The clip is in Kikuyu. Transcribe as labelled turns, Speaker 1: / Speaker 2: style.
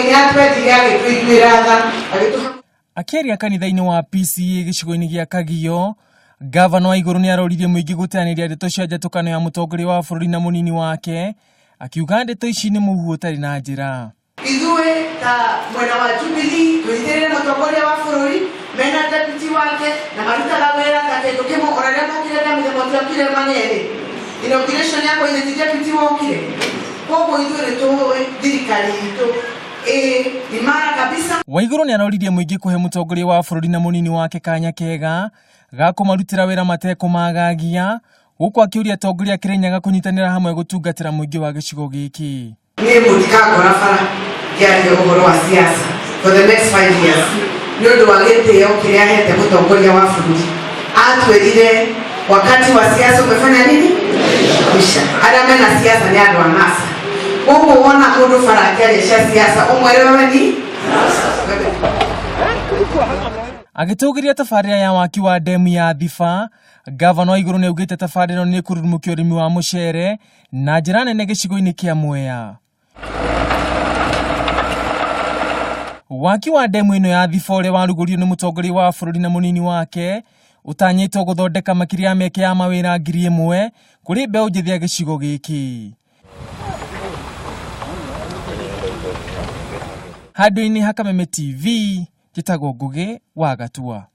Speaker 1: Ngai nĩ atwendire agĩtũiguĩra tha agĩtũhe.
Speaker 2: Akĩaria kanitha-inĩ wa PCEA gĩcigo-inĩ gĩa Kagio, Gavana wa Igũrũ nĩ aroririe mũingĩ gũteanĩria ndeto cia njatũkano ya mũtongoria wa bũrũri na mũnini wake, akiuga ndeto ici nĩ mũhuhu ũtarĩ na njĩra.
Speaker 1: Ithuĩ ta mwena wa Jubilee tũnyitĩrĩre mũtongoria wa bũrũri mena deputy wake na marutaga wĩra ta kĩndũ kĩmwe. Ona rĩrĩa mokire ndamũthenya matiokire marĩ inauguration yakwa ithe ti deputy wokire. Koguo ithuĩ nĩ tũĩ thirikari itũ ĩ imara kabisa.
Speaker 2: Waigũrũ nĩ aroririe mũingĩ kũhe mũtongoria wa bũrũri na mũnini wake kanya kega ga kũmarutĩra wĩra matekũmagagia, gũkũ akĩũria atongoria a Kĩrĩnyaga kũnyitanĩra hamwe gũtungatĩra mũingĩ wa gĩcigo gĩkĩ.
Speaker 1: Niĩ mũtikangora bara ngĩaria ũhoro wa siasa for the next 5 years nĩ ũndũ wa gĩtĩo kĩrĩa ahete mũtongoria wa bũrũri. Atwĩrire wakati wa siasa umefanya nini? Kwisha. Arĩa mena siasa nĩ andũ a NASA. Koguo wona mũndũ bara akĩaria cia siasa ũmwĩre wewe ni
Speaker 2: Agĩtũgĩria tabarĩra ya waki wa demu ya Thiba, Gavana wa Igũrũ nĩ augĩte tabarĩra ĩno nĩ ĩkũrurumũkia ũrĩmi wa mũcere na njĩra nene gĩcigo-inĩ kĩa Mwea. Waki wa demu ĩno ya Thiba ũrĩa warugũririo nĩ mũtongoria wa bũrũri na mũnini wake ũtanyĩtwo gũthondeka makĩria ya mĩeke ya mawĩra 1000 kũrĩ mbeũ njĩthĩ ya gĩcigo gĩkĩ. Handũ-inĩ ha Kameme TV, njĩtagwo Ngũgĩ wa Gatua.